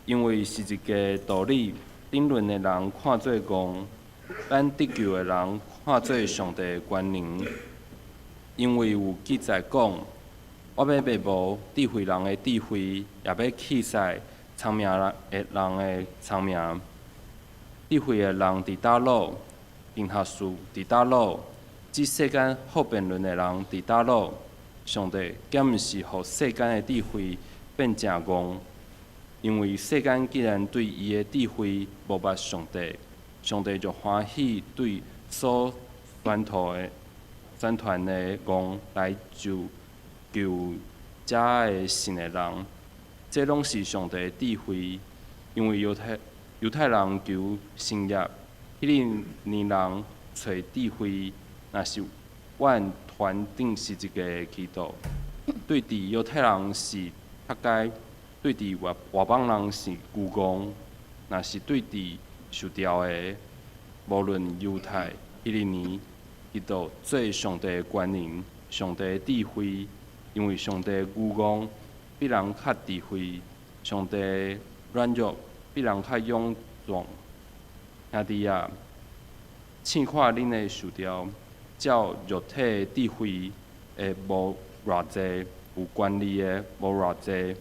因為是一个道理，頂論的人看做戇，咱得救的人看做上帝的權能。因為有記載講：我欲滅無智慧人的智慧，也欲棄屎聰明的人的聰明。智慧的人佇佗落？經學士佇佗落？這世間好辯論的人佇佗落？上帝敢毋是予世間的智慧變成戇？因為世間既然對伊的智慧無捌上帝，上帝就歡喜對所宣傳的宣傳的戇來救救遮个信的人。這攏是上帝的智慧，因為猶太人求神蹟，希利尼人揣智慧，若是阮傳釘十字架的基督，對佇猶太人是曲解，對佇外邦人是愚戇，若是對佇受召的，無論猶太、希利尼，基督做上帝的權能，上帝的智慧，因為上帝的愚戇比人較智慧，上帝的軟弱比人較勇壯。兄弟啊，試看恁的受召，照肉體的智慧的無偌濟，有權力的無偌濟，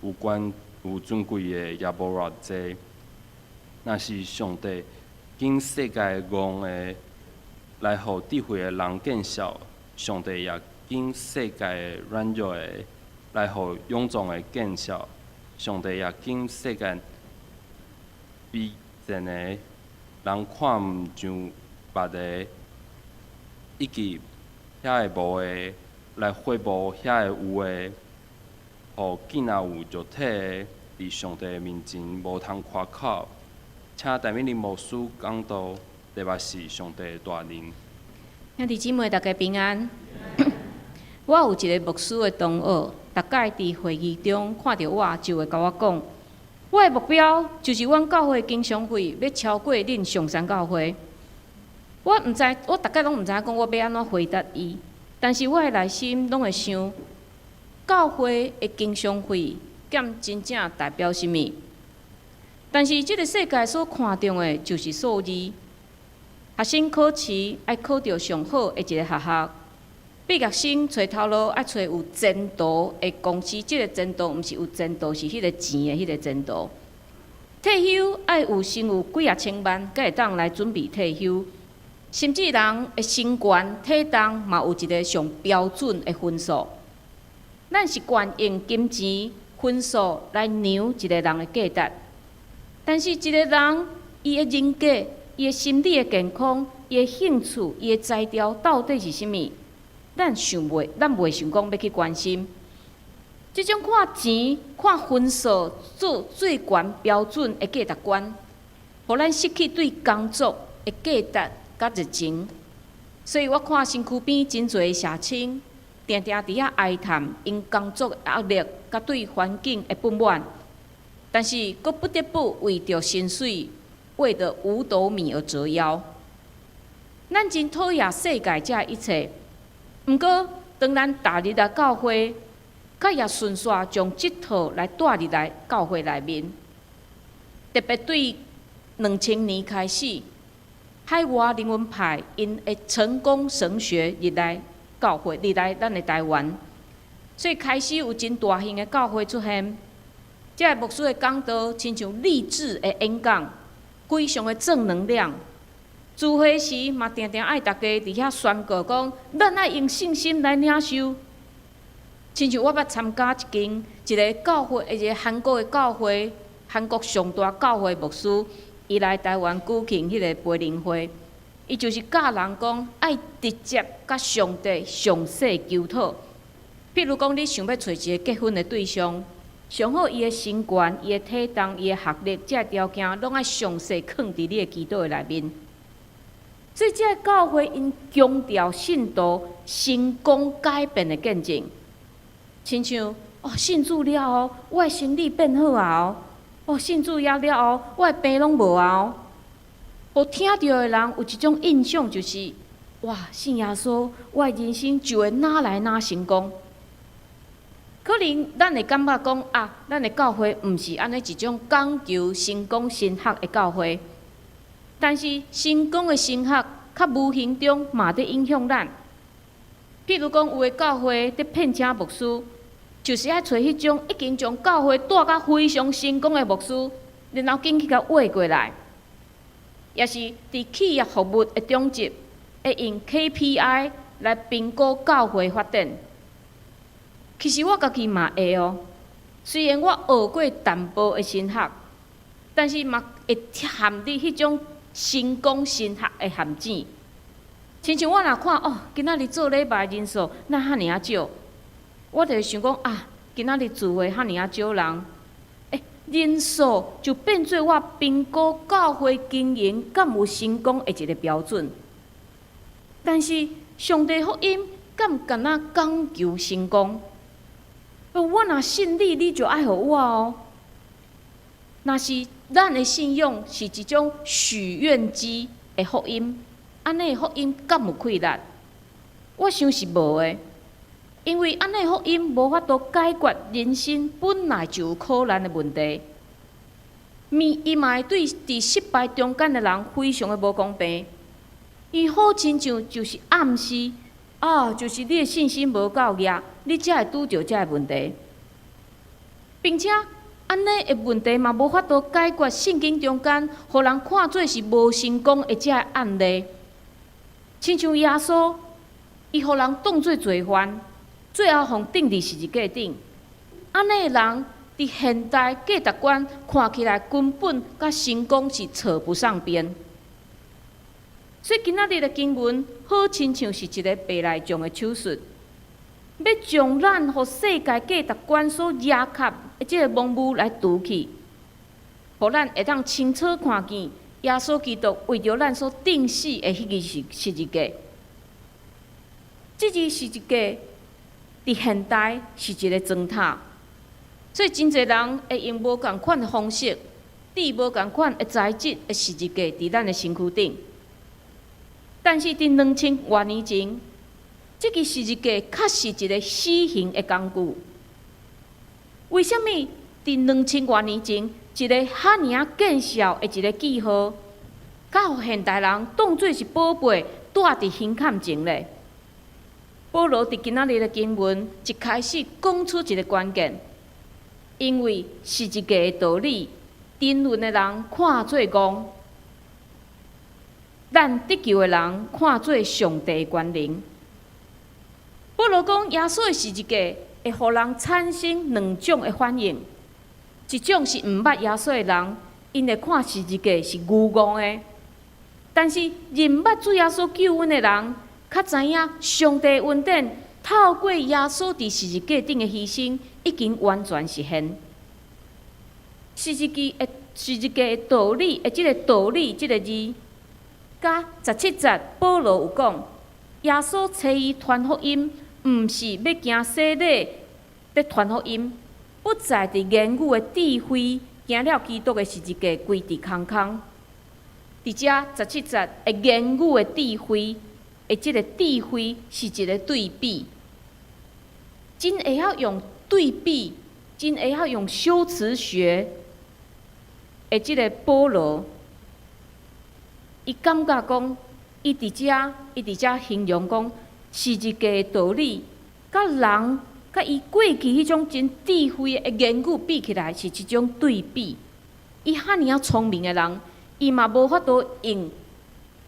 有權有尊貴的也無偌濟。若是上帝揀世界戇的來予智慧的人見笑，上帝也揀世界軟弱的來予勇壯的見笑，上帝也揀世間卑賤的人看毋上目的，以及遐个無的來廢無遐个有的，予見若有肉體的佇上帝面前無通誇口。請戴美玲牧師講道，題目是上帝的大能。兄弟姊妹，大家平安。我有一个牧師的同學，逐擺佇會議中看著我，就會共我講：我的目標就是阮教會經常費欲超過恁上山教會。我毋知，我逐擺攏毋知影講我欲按怎回答伊，但是我的內心攏會想，教會的經常費敢真正代表啥物？但是這个世界所看重的就是數字。學生考試愛考著上好的一个學校，畢業生揣頭路愛揣有前途的公司，這个前途毋是有前途，是彼个錢的彼个前途。退休愛有先有幾仔千萬，才會當來準備退休。甚至人的身懸體重嘛有一个上標準的分數。咱是慣用金錢分數來量一个人的價值，但是一个人伊的人格、伊的心理的健康、伊的興趣、伊的才調到底是啥物？咱想袂，咱袂想講欲去關心。這種看錢、看分數做最懸標準的價值觀，予咱失去對工作的價值佮熱情。所以我看身軀邊真濟社青，定定佇遐哀嘆𪜶工作的壓力佮對環境的不滿，但是閣不得不為著薪水，為著五斗米而折腰。咱真討厭世界這一切，毋過當咱踏入來教會，閣也順紲將這套來帶入來教會內面。特別對2000年開始，海外靈恩派𪜶的成功神學入來教會，入來咱的台灣，所以開始有真大型的教會出現。這个牧師的講道，親像勵志的演講，非常的正能量。聚會時嘛，定定愛逐家佇遐宣告講，咱愛用信心來領受。親像我捌參加一間一个教會，一个韓國的教會，韓國上大教會牧師，伊來台灣舉行彼个培靈會，伊就是教人講愛直接佮上帝詳細求討。譬如講，你想欲揣一个結婚的對象，上好伊的身懸、伊的體重、伊的學歷，這个條件攏愛詳細囥佇你的祈禱的內面。所以，這个教會𪜶強調信徒成功改變的見證，親像哦，信主了後，我的生理變好啊哦，哦，信主了後，我的病攏無啊哦。予聽著的人有一種印象，就是哇，信耶穌，我的人生就會愈來愈成功。可能咱會感覺講啊，咱的教會毋是按呢一種講求成功神學的教會，但是成功的神學較無形中嘛佇影響咱。譬如講，有的教會佇聘請牧師，就是愛揣彼種已經將教會帶甲非常成功的牧師，然後緊去共挖過來，抑是佇企業服務的長執，會用 KPI 來評估教會發展。其實我家己嘛會哦，雖然我學過淡薄的神學，但是嘛會陷佇彼種成功神學的陷阱。親像我若看哦，今仔日做禮拜人數哪遐爾仔少，我就會想講啊，今仔日聚會遐爾仔少人，人數就變做我評估教會經營敢有成功的一個標準。但是上帝福音敢敢若講求成功？我若信你，你就愛予我哦。若是咱的信仰是一種許願機的福音，按呢福音敢有氣力？我想是無的，因為按呢福音無法度解決人生本來就有苦難的問題。伊嘛會對佇失敗中間的人非常的無公平。伊好親像就是暗示，啊，就是你的信心無夠額，你才會拄著這个問題，並且按呢的問題嘛無法度解決聖經中間，予人看做是無成功的這个案例。親像耶穌，伊予人當做罪犯，最後予釘佇十字架頂。按呢的人，佇現代價值觀看起來根本佮成功是扯不上邊。所以今仔日的經文，好親像是一個白內障的手術，欲將咱予世界價值觀所壓崁的這個蒙霧來除去，予咱會當清楚看見耶穌基督為著咱所釘死的彼支十字架。這支十字架佇現代是一個磚頭，所以真濟人會用無仝款的方式，釘無仝款的材質的十字架佇咱的身軀頂。但是佇2000外年前，這支十字架確實一個死刑的工具。為啥物佇2000外年前，一個遐爾仔見效的一個記號，較予現代人當做是寶貝，帶佇胸坎前咧？保羅佇今仔日的經文一開始講出一個關鍵，因為十字架的道理，沉淪的人看做戇。咱得救的人看做上帝的權能。保羅講，耶穌的十字架會予人產生兩種的反應，一種是毋捌耶穌的人，𪜶會看十字架是愚戇的；但是認捌主耶穌救恩的人，較知影上帝恩典透過耶穌佇十字架頂的犧牲，已經完全實現。十字架的道理，的這个道理，這个字。佮十七節，保羅有講，耶穌差伊傳福音，毋是欲行洗禮佇傳福音，不在佇言語的智慧，驚了基督的十字架規佇空空。佇遮十七節的言語的智慧，的這个智慧是一個對比，真會曉用對比，真會曉用修辭學的這个保羅。伊感覺講，伊佇遮形容講，十字架的道理，佮人佮伊過去彼種真智慧的言語比起來，是一種對比。伊遐爾仔聰明的人，伊嘛無法度用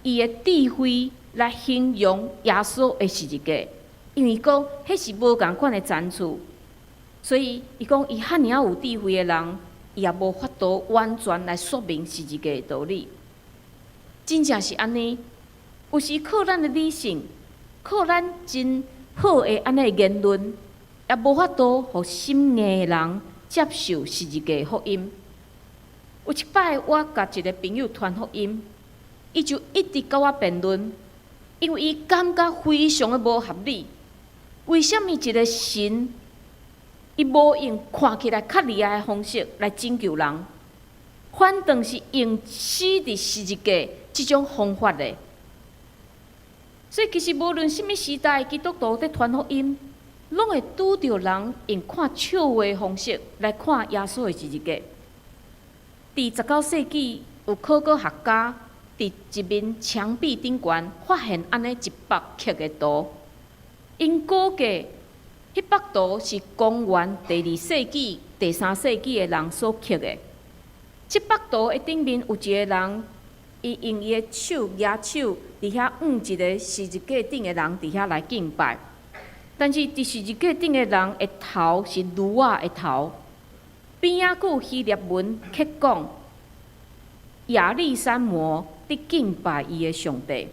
伊的智慧來形容耶穌的十字架，因為講彼是無仝款的層次，所以伊講伊遐爾仔有智慧的人，伊也無法度完全來說明十字架的道理。真正是按呢，有時靠咱的理性，靠咱真好的按呢言論，也無法度予心硬的人接受十字架福音。有一擺，我共一個朋友傳福音，伊就一直佮我辯論，因為伊感覺非常的無合理。為啥物一個神，伊無用看起來較厲害的方式來拯救人，反倒是用死佇十字架這種方法咧？所以其實無論啥物時代，基督徒佇傳福音，攏會拄著人用看笑話的方式來看耶穌的十字架。佇19世紀，有考古學家佇一面牆壁頂懸發現按呢一幅刻的圖，𪜶估計彼幅圖是公元第二世紀、第三世紀的人所刻的。這幅圖的頂面有一个人，伊用伊的手舉手，佇遐向一个十字架頂的人佇遐來敬拜。但是佇十字架頂的人的頭是驢仔的頭，邊仔閣有希臘文刻講亞歷山摩佇敬拜伊的上帝。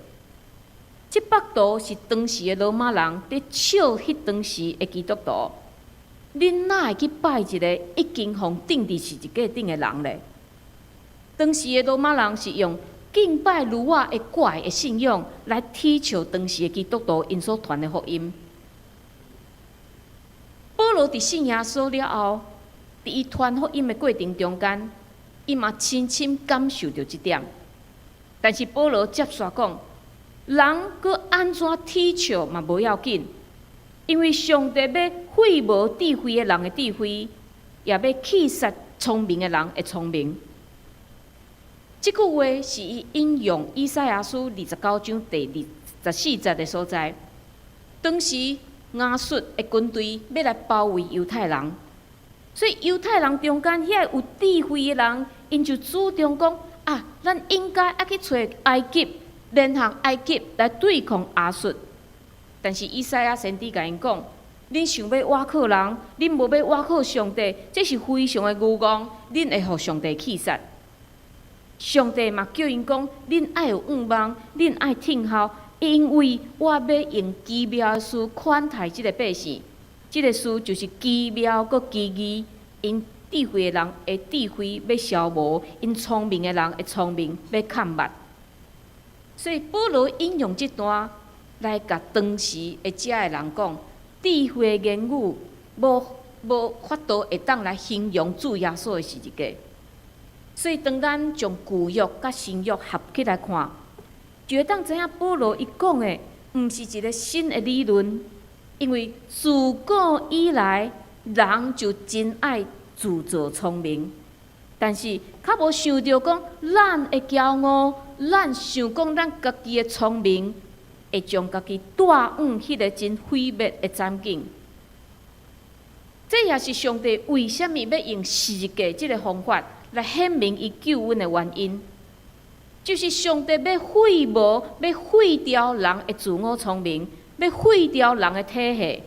這幅圖是當時的羅馬人佇笑彼當時的基督徒。恁哪會去拜一个已經予釘佇十字架頂的人咧？當時的羅馬人是用敬拜驢仔的怪的信仰來恥笑當時的基督徒𪜶所傳的福音。保羅佇信耶穌了後，佇伊傳福音的過程中間，伊嘛深深感受著這點。但是保羅接續講，人閣按怎恥笑嘛無要緊，因為上帝欲廢無智慧的人的智慧，也欲棄殺聰明的人的聰明。這句話是伊引用以賽亞書29章第24節的所在。當時亞述的軍隊欲來包圍猶太人，所以猶太人中間遐有智慧的人，𪜶就主張講：啊，咱應該愛去揣埃及，聯合埃及來對抗亞述。但是以賽亞先知共𪜶講：恁想欲倚靠人，恁無欲倚靠上帝，這是非常的愚戇，恁會予上帝棄殺。上帝嘛叫𪜶講：恁愛有向望，恁愛聽候，因為我欲用奇妙的事款待這个百姓。這个事就是奇妙閣奇異，𪜶智慧的人的智慧欲消無，𪜶聰明的人的聰明欲崁匱。所以保羅引用這段來共當時的遮的人講，智慧的言語無法度會當來形容主耶穌的十字架。所以當咱將舊約佮新約合起來看，就會當知影保羅伊講的，毋是一个新的理論，因為自古以來人就真愛自作聰明，但是較無想著講咱的驕傲，咱想講咱家己的聰明，會將家己帶往彼个真毀滅的慘境。這也是上帝為啥物欲用十字架這个方法來顯明伊救恩的原因，就是上帝欲廢無、欲廢掉人的自我聰明，欲廢掉人的體系，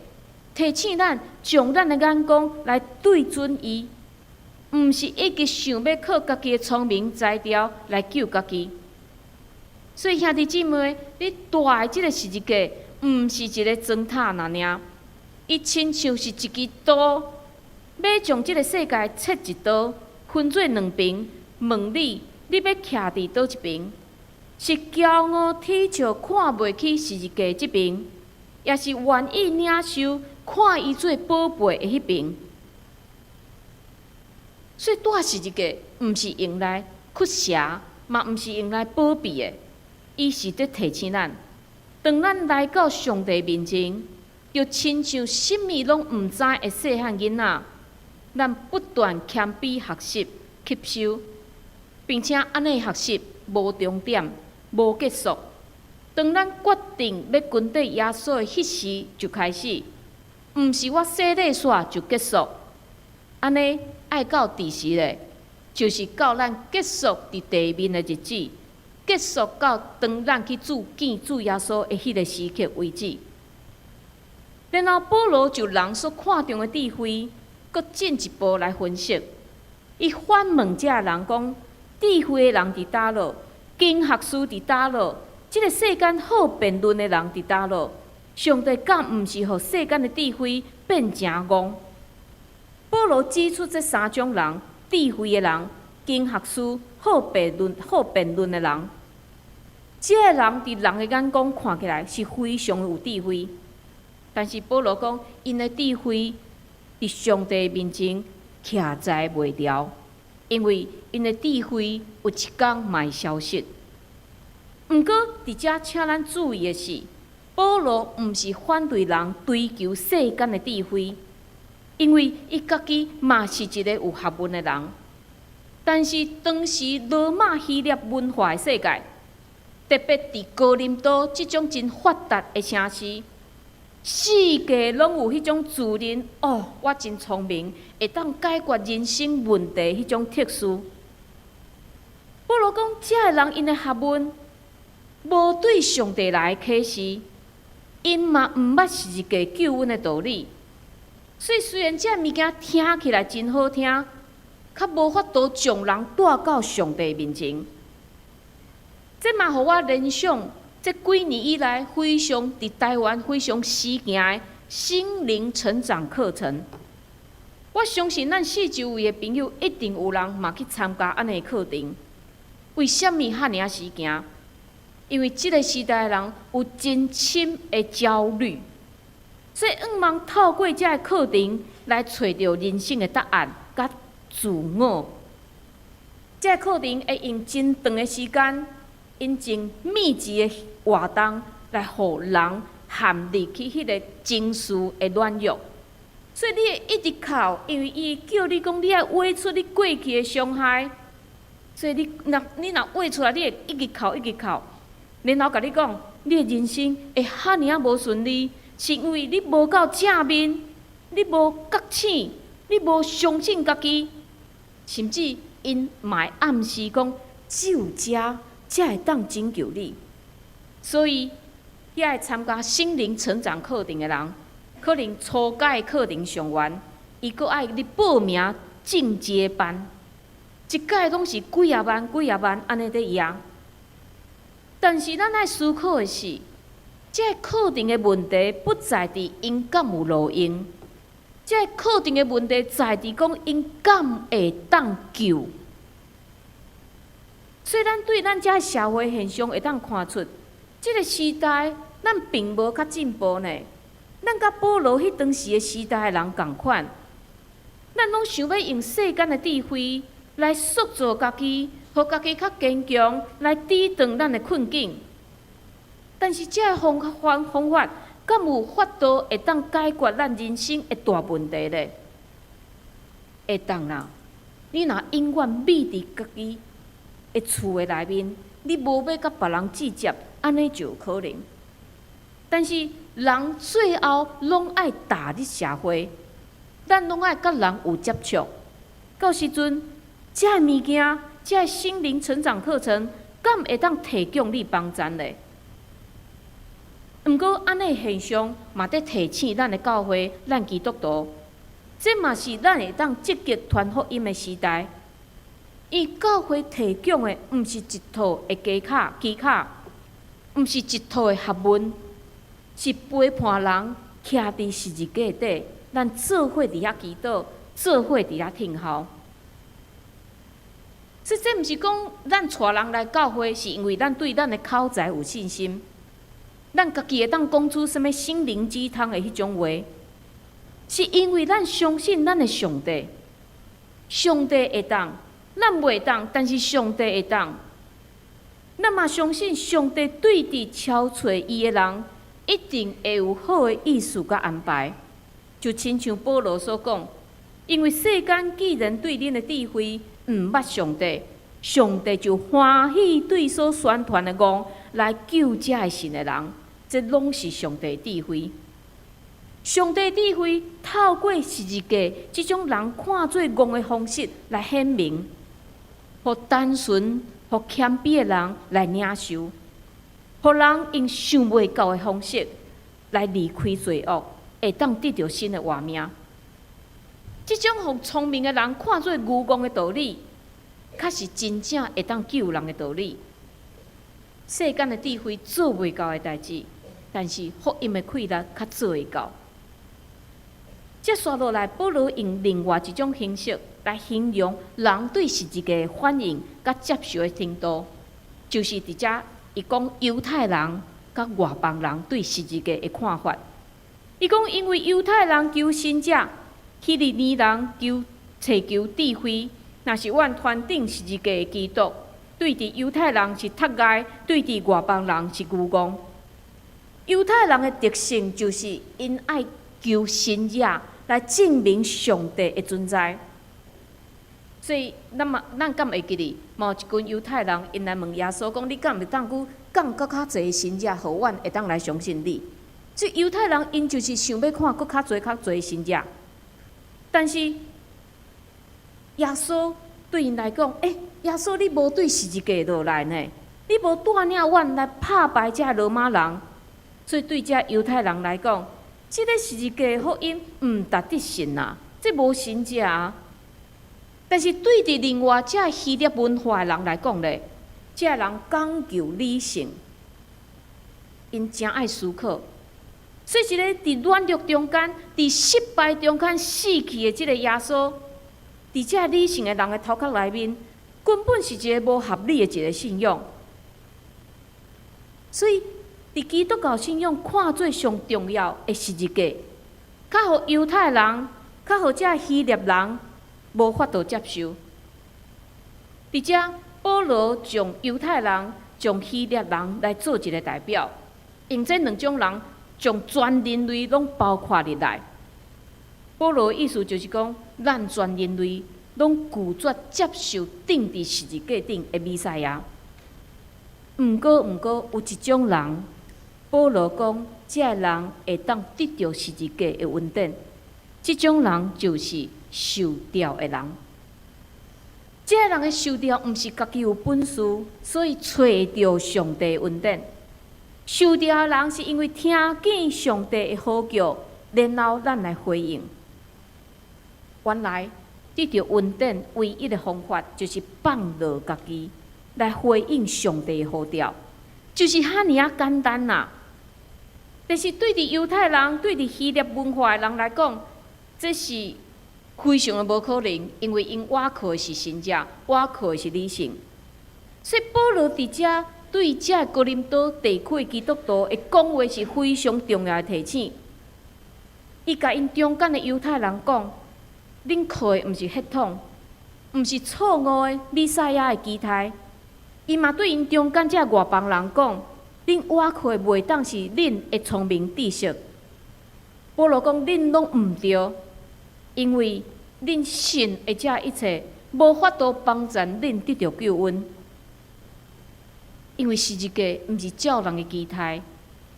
提醒咱將咱的眼光來對準伊，毋是一直想欲靠家己的聰明才調來救家己。所以兄弟姊妹，你蹛的這个十字架，毋是一个磚塔爾爾，伊親像是一支刀，欲將這个世界切一刀，分做兩邊，問你，你欲徛佇佗一邊？是驕傲恥笑看袂起十字架這邊，抑是願意領受看伊做寶貝的彼邊？所以蹛十字架毋是用來驅邪，嘛毋是用來保庇的，伊是佇提醒咱，當咱來到上帝面前，就親像啥物攏毋知的細漢囡仔，咱不斷謙卑學習、吸收，並且按呢學習無終點、無結束。當咱決定欲跟綴耶穌的彼時就開始，毋是我洗禮煞就結束。按呢愛到佇時咧，就是到咱結束佇地面的日子，結束到當咱去主見主耶穌的彼个時刻為止。然後保羅就人所看重的智慧，閣進一步來分析。伊反問這人講：智慧的人佇佗落？經學士佇佗落？這个世間好辯論的人佇佗落？上帝敢毋是予世間的智慧變成戇？保羅指出這三種人：智慧的人、經學士、好辯論的人。這个人佇人的眼光看起來是非常有智慧，但是保羅講，𪜶的智慧佇上帝面前徛在袂牢，因為𪜶的智慧有一工嘛會消失。毋過，佇遮請咱注意的是，保保羅毋是反對人追求世間的智慧，因為伊家己嘛是一个有學問的人。但是當時羅馬希臘文化的世界，特別佇哥林多這種真發達的城市，四界攏有彼種自認哦，我真聰明，會當解決人生問題彼種特殊。保羅講，這个人𪜶的學問無對上帝來啟示，𪜶嘛毋捌十字架救恩的道理。所以雖然這个物件聽起來真好聽，較無法度將人帶到上帝面前。這嘛予我聯想，這幾年以來非常佇台灣非常時行的心靈成長課程。我相信咱四周圍的朋友一定有人嘛去參加按呢的課程。為啥物遐爾仔時行？因為這个時代的人有真深的焦慮，所以向望透過這个課程來揣著人生的答案佮自我。這个課程會用真長的時間，用真密集的活動來予人陷入去彼个情緒的軟弱。所以你會一直哭，因為伊會叫你講，你愛畫出你過去的傷害。所以你若畫出來，你會一直哭，一直哭。然後共你講，你的人生會遐爾仔無順利，是因為你無夠正面，你無覺醒，你無相信家己，甚至𪜶嘛會暗示講，只有這才會當拯救你。所以，遐個參加心靈成長課程的人，可能初階課程上完，伊閣愛去報名進階班，一屆攏是幾仔萬、幾仔萬按呢佇壓。但是咱愛思考的是，這个課程的問題不在佇𪜶敢有路用，這个課程的問題在佇講𪜶敢會當救。所以咱對咱遮社會現象會當看出，這个時代咱並無較進步呢。咱佮保羅彼當時的時代的人仝款，咱攏想欲用世間的智慧來塑造家己，予家己較堅強，來抵擋咱的困境。但是這个方法，敢有法度會當解決咱人生的大問題咧？會當啦！你若永遠覕佇家己的厝的內面，你無欲佮別人接觸，按呢就有可能。但是人最後攏愛踏入社會，咱攏愛佮人有接觸。到時陣，這个物件，這个心靈成長課程，敢會當提供你幫贊咧？毋過，按呢現象嘛，佇提醒咱的教會，咱基督徒，這嘛是咱會當積極傳福音的時代。伊教會提供的，毋是一套的技巧，毋是一套的學問，是陪伴人徛佇十字架底，咱做伙佇遐祈禱，做伙佇遐聽候。所以這毋是講咱帶人來教會，是因為咱對咱的口才有信心，咱家己會當講出啥物心靈雞湯的彼種話，是因為咱相信咱的上帝，上帝會當，咱袂當，但是上帝會當。咱嘛相信上帝對佇超揣伊的人，一定會有好的意思佮安排。就親像保羅所講，因為世間既然對恁的智慧毋捌上帝，上帝就歡喜對所宣傳的戇來救這會信的人，這攏是上帝智慧。上帝智慧透過十字架這種人看做戇的方式來顯明，予單純、予謙卑的人來領受，予人用想袂到的方式來離開罪惡，會當得著新的活命。這種予聰明的人看做愚戇的道理，較是真正會當救人的道理。世間的智慧做袂到的代誌，但是福音的氣力較做會到。接紲落來，保羅用另外一種形式來形容人對十字架的反應佮接受的程度，就是佇遮伊講猶太人佮外邦人對十字架的看法。伊講，因為猶太人求神跡，希利尼人尋求智慧，若是阮傳釘十字架的基督，對佇猶太人是窒礙，對佇外邦人是愚戇。猶太人的特性就是𪜶愛求神跡來證明上帝的存在。所以，咱嘛，咱敢會記得，嘛有一群猶太人，𪜶來問耶穌講：你敢會當閣降閣較濟神跡，予阮會當來相信你？這猶太人𪜶就是想欲看閣較濟較濟神跡，但是耶穌對𪜶來講：欸，耶穌你無對十字架落來呢？你無帶領阮來拍敗這羅馬人，所以對這猶太人來講，這个十字架福音毋值得信啊！這無神跡啊！但是對佇另外這希臘文化的人來講咧，這人講究理性，𪜶誠愛思考。所以，一個佇軟弱中間、佇失敗中間死去的這个耶穌，佇這理性的人的頭殼內面，根本是一个無合理的一个信仰。所以，佇基督教信仰看做上重要的十字架，較予猶太人、較予這希臘人無法度接受。佇遮，保羅將猶太人、將希臘人來做一个代表，用這兩種人將全人類攏包括入來。保羅意思就是講，咱全人類攏拒絕接受釘佇十字架頂的彌賽亞。毋過，有一種人，保羅講，這个人會當得著十字架的恩典。這種人就是受召的人。這个人的受召，毋是家己有本事，所以揣著上帝恩典。受召的人是因為聽見上帝的呼叫，然後咱來回應。原來得著恩典唯一的方法，就是放落家己來回應上帝的呼召，就是遐爾仔簡單啦。但是對佇猶太人、對佇希臘文化的人來講，這是非常的無可能，因為𪜶倚靠的是神跡，倚靠的是理性。所以保羅佇遮對這哥林多地區基督徒的講話是非常重要的提醒。伊共𪜶中間的猶太人講：恁靠的毋是血統，毋是錯誤的彌賽亞的期待。伊嘛對𪜶中間這外邦人講：恁倚靠的袂當是恁的聰明知識。保羅講：恁攏毋對，因為恁信的這一切，無法度幫助恁得著救恩。因為十字架毋是照人的期待，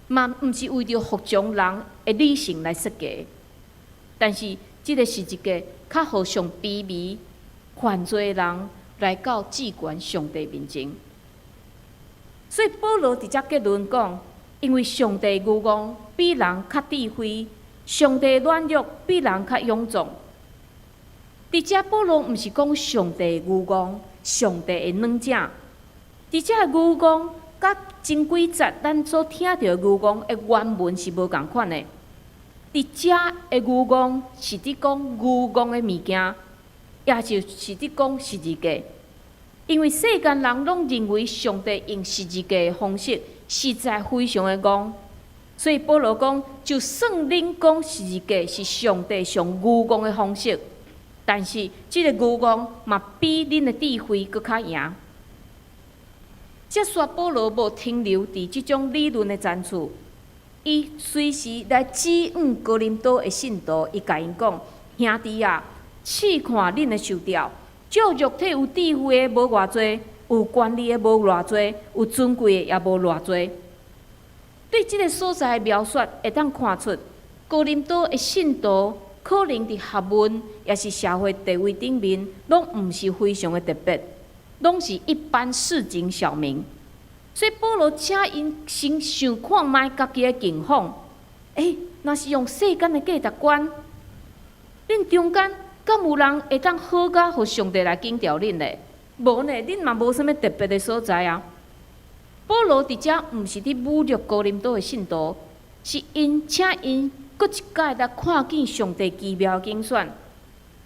嘛毋是為著服從人的理性來設計。但是，這个十字架較予上卑微、犯罪的人來到至懸上帝面前。所以保羅佇遮結論講，因為上帝愚戇比人較智慧，上帝軟弱比人較勇壯。佇遮保羅毋是講上帝愚戇，上帝的軟正。佇遮愚戇佮前幾節咱所聽著愚戇的原文是無仝款的。佇遮的愚戇是佇講愚戇的物件，也就是佇講十字架。因為世間人攏認為上帝用十字架的方式，實在非常的戇，所以保羅講，就算恁講十字架是上帝上愚戇的方式，但是這个愚戇嘛比恁的智慧閣較贏。這煞保羅無停留佇這種理論的層次，伊隨時來指引哥林多的信徒，伊共𪜶講：兄弟啊，試看恁的受召，照肉體有智慧的無偌濟，有權力的無偌濟，有尊貴的也無偌濟。對這个所在的描述，會當看出哥林多的信徒可能佇學問，抑是社會地位頂面，攏毋是非常的特別，攏是一般市井小民。所以保羅請𪜶先想看覓家己的境況。欸，若是用世間的價值觀，恁中間敢有人會當好甲予上帝來揀召恁咧？無呢，恁嘛無啥物特別的所在啊。保羅佇遮毋是佇侮辱哥林多的信徒，是𪜶請𪜶閣一擺來看見上帝奇妙的揀選。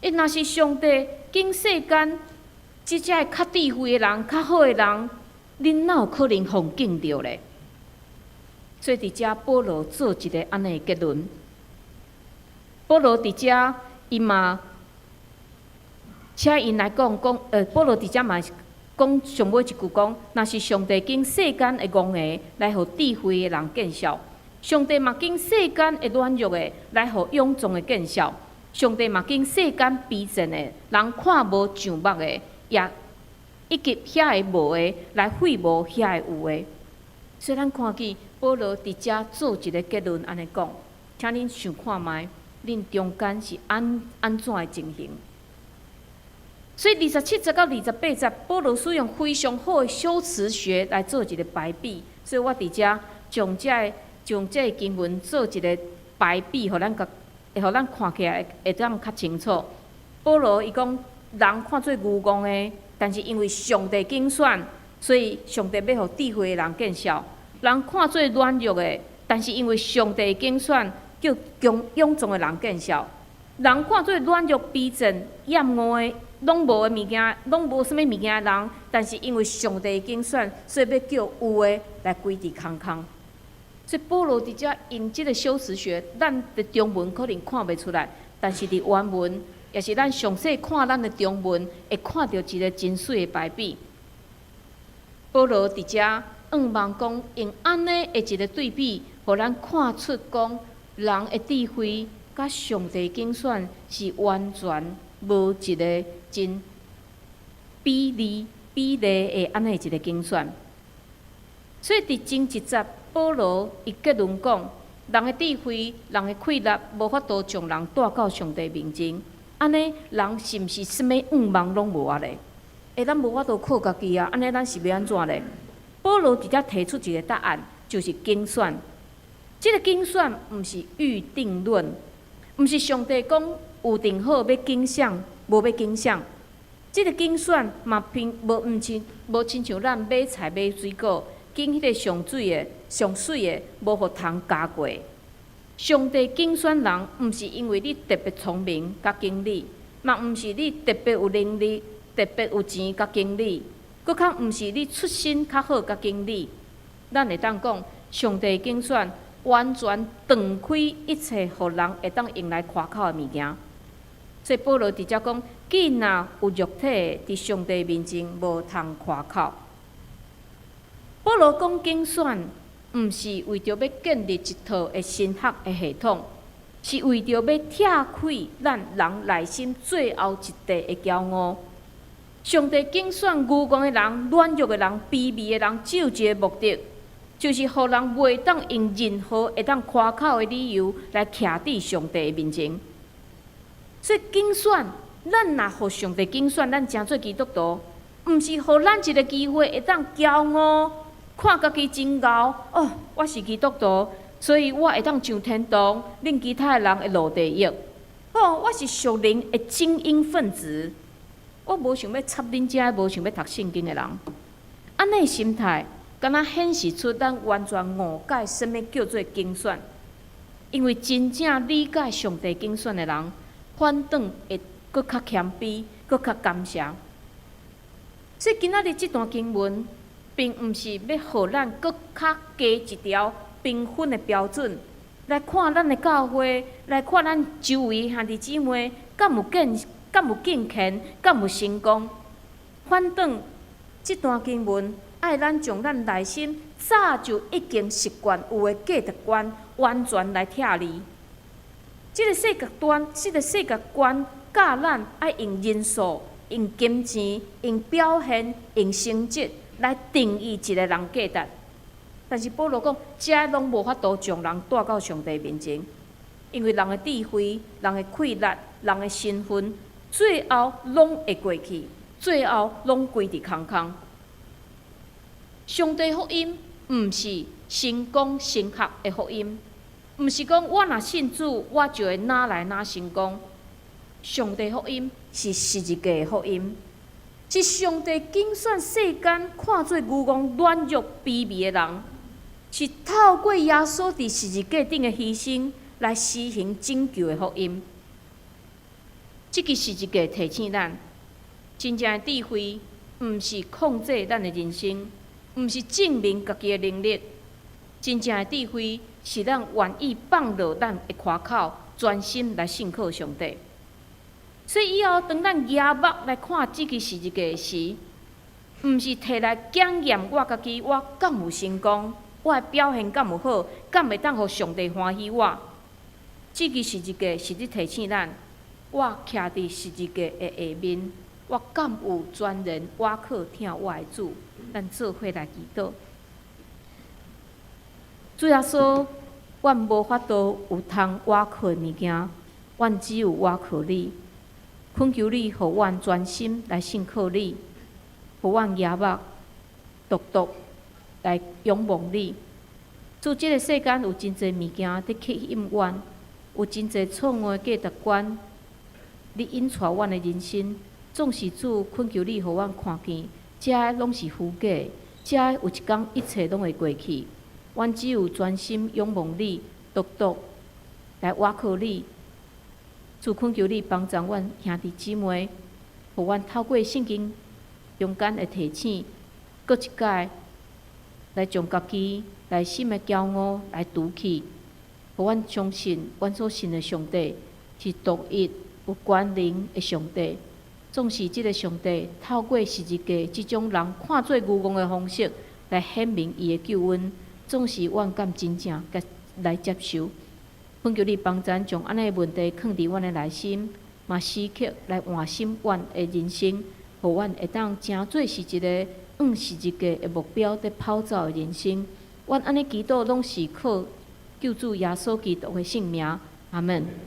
欸，若是上帝揀世間這遮較智慧的人、較好的人，恁哪有可能予𪜶揀著咧？所以佇遮保羅做一个按呢的結論。保羅佇遮伊嘛請𪜶來講講，保羅佇遮嘛講上尾一句講，若是上帝揀世間的戇的來予智慧的人見笑，上帝嘛揀世間的軟弱的，來予勇壯的見笑；上帝嘛揀世間卑賤的，人看無上目的，也以及遐个無的，來廢無遐个有的。所以咱看見保羅佇遮做一个結論，按呢講，請恁想看覓，恁中間是按怎的情形？所以27節到28節，保羅使用非常好的修辭學來做一个排比。所以我佇遮將這個經文做一个排比，予咱看起來會當較清楚。保羅伊講，人看做愚戇的，但是因為上帝揀選，所以上帝欲予智慧的人見笑；人看做軟弱的，但是因為上帝揀選，叫強勇壯的人見笑。人看做軟弱、卑賤、厭惡的，攏無的物件，攏無啥物物件的人，但是因為上帝揀選，所以欲叫有的來歸佇空空。所以保羅佇遮用這个修辭學，咱的中文可能看袂出來，但是佇原文，也是咱詳細看咱的中文，會看著一个真媠的排比。保羅佇遮向望講，用按呢的一个對比，予咱看出講人的智慧佮上帝揀選是完全無一个真比例的按呢一个揀選。所以佇前一節，保羅伊結論講，人的智慧、人的氣力，無法度將人帶到上帝面前。按呢，人是毋是啥物向望攏無啊咧？欸，咱無法度靠家己啊！按呢，咱是欲按怎咧？保羅佇遮提出一个答案，就是揀選。這个揀選毋是預定論，毋是上帝講有定好欲揀誰，無欲揀誰。這个揀選嘛，並無毋親無親像咱買菜買水果，揀彼个上水的、上媠的，無予蟲咬過。上帝揀選人，毋是因為你特別聰明佮經歷，嘛毋是你特別有能力、特別有錢佮經歷，閣較毋是你出身較好佮經歷。咱會當講，上帝揀選完全斷開一切，予人會當用來誇口的物件。所以保羅佇遮講，囝若有肉體的，佇上帝面前無通誇口。保羅講揀選，毋是為著欲建立一套的神學的系統，是為著欲拆開咱人內心最後一塊的驕傲。上帝揀選愚戇的人、軟弱的人、卑微的人，只有一个目的，就是予人袂當用任何會當誇口的理由來徛佇上帝的面前。所以揀選，咱若予上帝揀選，咱成做基督徒，毋是予咱一个機會會當驕傲，看家己真𠢕哦，我是基督徒，所以我會當上天堂，恁其他的人會落地獄。哦，我是屬靈的精英分子，我無想欲插恁遮無想欲讀聖經的人。按呢心態，敢若顯示出咱完全誤解啥物叫做揀選。因為真正理解上帝揀選的人，反轉會閣較謙卑，閣較感謝。所以今仔日這段經文，並毋是欲予咱閣較加一條評分的標準，來看咱的教會，來看咱周圍兄弟姊妹，敢有敬虔，敢有成功。反轉這段經文，愛咱將咱內心早就已經習慣有的價值觀，完全來拆離。這个世界觀教咱愛用人數、用金錢、用表現、用成績來定義一个人價值。但是保羅講，這攏無法度將人帶到上帝面前，因為人的智慧、人的氣力、人的身份，最後攏會過去，最後攏歸佇空空。上帝福音毋是成功神學的福音，毋是講我若信主，我就會哪來哪成功。上帝福音是十字架的福音，是上帝揀選世間看做愚戇、軟弱、卑微的人，是透過耶穌佇十字架頂的犧牲來施行拯救的福音。這个十字架提醒咱，真正的智慧毋是控制咱的人生，毋是證明家己的能力。真正的智慧是咱願意放落咱的誇口，專心來信靠上帝。所以以後，當咱舉目來看這个十字架時，毋是提來檢驗我家己，我敢有成功，我的表現敢有好？敢會當予上帝歡喜我？這支十字架是咧提醒咱，我徛佇十字架的下面，我敢有全然倚靠疼我的主？咱做伙來祈禱。主耶穌，阮無法度有通倚靠的物件，阮只有倚靠你。懇求你，予阮專心來信靠你，予阮舉目獨獨來仰望你。主，這个世間有真濟物件佇吸引阮，有真濟錯誤的價值觀，咧引帶阮的人生。總是主，懇求你，予阮看見，這攏是虛假，這有一工一切攏會過去。阮只有專心仰望你，獨獨來倚靠你。主，懇求你幫助阮兄弟姊妹，予阮透過聖經中間的提醒，閣一擺來將家己內心的驕傲來除去，予阮相信阮所信的上帝是獨一有權能的上帝。總是這个上帝透過十字架這種人看做愚戇的方式來顯明伊的救恩，總是阮敢真正來接受。懇求你幫咱將按呢的問題囥佇阮的內心，嘛時刻來換新阮的人生，予阮會當成做是一个向十字架的目標佇跑走的人生。阮按呢祈禱，攏是靠救主耶穌基督的聖名。阿門。